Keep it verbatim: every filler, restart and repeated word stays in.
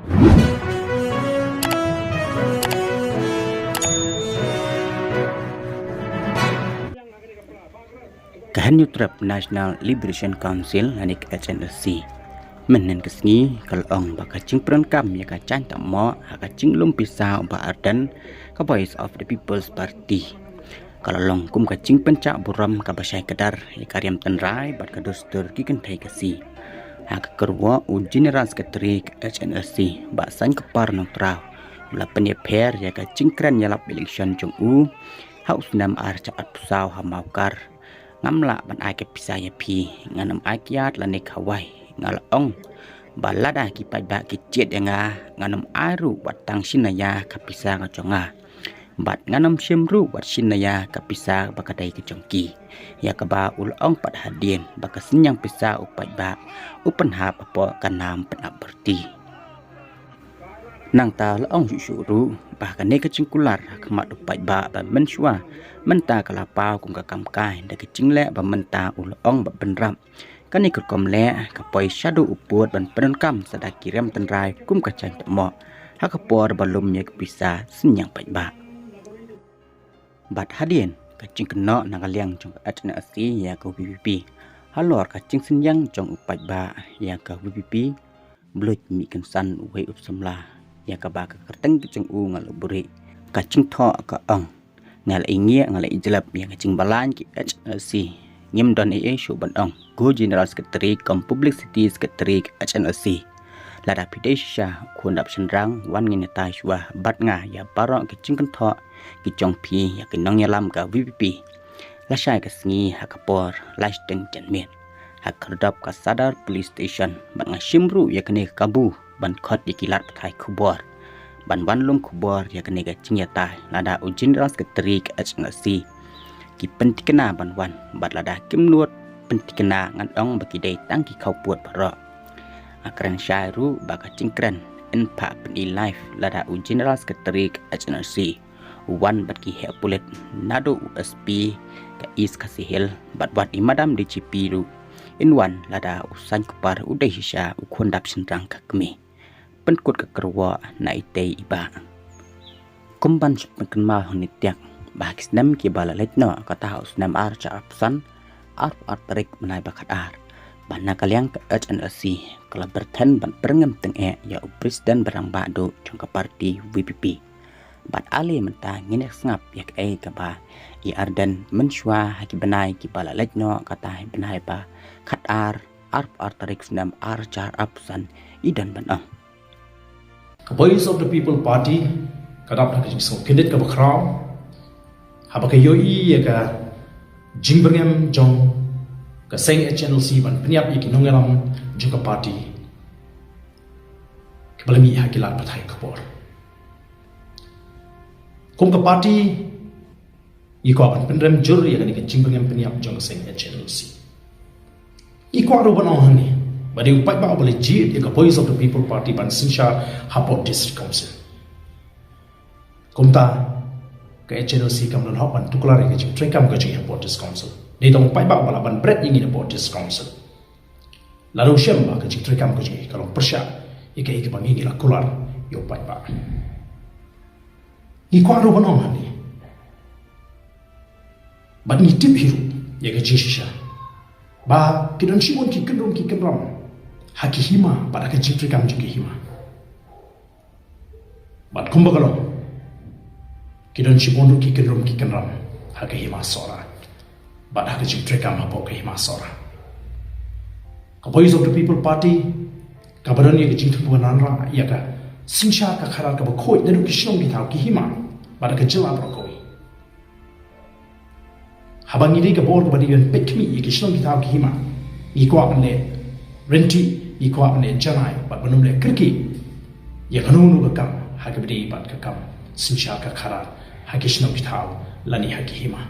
Ka Hynñiewtrep National Liberation Council lane ka H N L C mynhynnin ka sngi ka la ong ba ka jingpyndonkam ïa ka jaiñ tap mo ha ka jinglum pisa u Bah Ardent, ka Voice of the People's Party, ka la long kum ka jingpynjah burom kaba shai kdar ïa ka riam tynrai bad ka dustur ki kynthei Khasi. Ha ka kyrwoh u General Secretary ka H N L C, Bah Saiñkupor Nongtraw, u la pynïapher ïa ka jingkren ïalap election jong u ha u snem ar hajar arphew saw ha Mawkar: Ngam lah ban ai ka pisa ïa phi, ngan ym ai kiad lane khawai. Nga la ong ba lada ki paidbah ki jied ïa nga, ngan ym ai ruh wat tang shi naïa ka pisa ka jong nga, bad ngan ym shim ruh wat shi naïa ka pisa ba ka dei ka jong ki. Ïa kaba u la ong pat hadien ba ka synñiang pisa u paidbah u pynhap hapoh ka nam pynhap byrti. Nangta la ong shuh shuh ruh ba kane ka jingkular ha khmat u paidbah ba mynshuwa mynta ka la paw kum ka kam kai da ka jingleh ba mynta u la ong ba pynrap. Kane ka rukom leh ka poi shaduh u pud ban pyndonkam sa da ki riam tynrai kum ka jaiñ tap mo ha ka por ba lum ïa ka pisa synñiang paidbah. Bad hadien ka jingkynnoh na ka liang jong ka H N L C ïa ka V P P halor ka jingsynñiang jong u paidbah ïa ka V P P, Blue Mih Kynsan uwei u samla ïa kaba ka kyrteng ka jong u nga la buhrieh, ka jingthoh ka ong: Nga la ïngiah, nga la ïjlep ïa ka jingbalang ki H N L C. Ngim don ei ei shuh ban ong, ko General Secretary kum Publicity Secretary ka H N L C. Lada phi dei shisha u khun dap shynrang, wan ngin ïatai shuwa bad nga ïa baroh ki jingkynthoh ki jong phi ïa ki nongïalam ka V P P. Lashai ka sngi ha ka por lai shiteng janmiet, ha ka khyrdop ka Sadar Police Station, bad nga shim ruh ïa kane ka kabu ban khot ïa ki lad pathai khubor ban wan lum khubor ïa kane ka jingïatai. Lada u General Secretary ka H N L C ki pynthikna ban wan, bad lada kim nud pynthikna, ngan ong ba ki dei tang ki khawpud baroh. Nga kren shai ruh ba ka jingkren yn phah pyni live lada u General Secretary ka H N L C u wan bad ki heh pulit, naduh u S P ka East Khasi Hills bad wat i Madam D G P ruh yn wan lada u Saiñkupor u dei shisha u khun dap shynrang ka kmie. Pynkut ka kyrwoh na itei i bah. Kum ban shu pynkynmaw hangne tiak ba ha ki snem kiba la leit noh, kata ha u snem ar hajar arphew san, arphew ar tarik bnai ba khatar, ba na ka liang ka H N L C ka la byrthen ban pyrngem tyngeh ïa u President ba rangbah duh jong ka party V P P. Bad ale mynta ngin ïa sngap ïa kaei kaba i Ardent mynshuwa ha ki bnai kiba la leit noh, kata ha i bnai ba khatar, arphew ar tarik snem ar hajar arphew san, i don ban ong. Ka Voice of the People Party ka dap ha ka jingsngewkhyndiat kaba khraw haba ka ïohi ïa ka jingbyrngem jong ka seng H N L C ban pynïap ïa ki nongïalam jong ka party kiba la mih ha ki lad pathai khubor. Kum ka party, ngi kwah ban pynrem jur ïa kane ka jingbyrngem pynïap jong ka seng H N L C. Ngi kwah ruh ban ong hangne ba dei u paidbah uba la jied ïa ka Voice of the People Party ban synshar hapoh District Council. Kumta ka H N L C kam don hok ban tuklar ïa ka jingtrei kam ka jong ngi hapoh District Council. Dei tang u paidbah uba lah ban bret ïa ngi hapoh District Council. Lada u shem ba ka jingtrei kam ka jong ngi ka long pyrshah ïa kaei kaba ngi, ngi la kular ïa u paidbah. Ngi kwah ruh ban ong hangne bad ngi tip hi ruh ïa ka jingshisha ba ki don shibun ki kynrum ki kynram ha ki hima bad ha ka jingtrei kam jong ki hima. Bad kumba ka long, ki don shibun ruh ki kynrum ki kynram ha ka hima Sohra bad ha ka jingtrei kam hapoh ka hima Sohra. Ka Voice of the People Party kaba don ïa ka jingthmu ban wanrah ïa ka synshar ka khadar kaba khuid naduh ki shnong ki thaw ki hima bad ha ka jylla baroh kawei. Haba ngi dei ka bor kaba dei ban peit khmih ïa ki shnong ki thaw ki hima, ngi kwah ban leh ryntih, ngi kwah ban leh janai bad ban ym leh kyrkieh ïa kano kano ka kam ha kaba dei bad ka kam synshar ka khadar ha ki shnong ki thaw lane ha ki hima.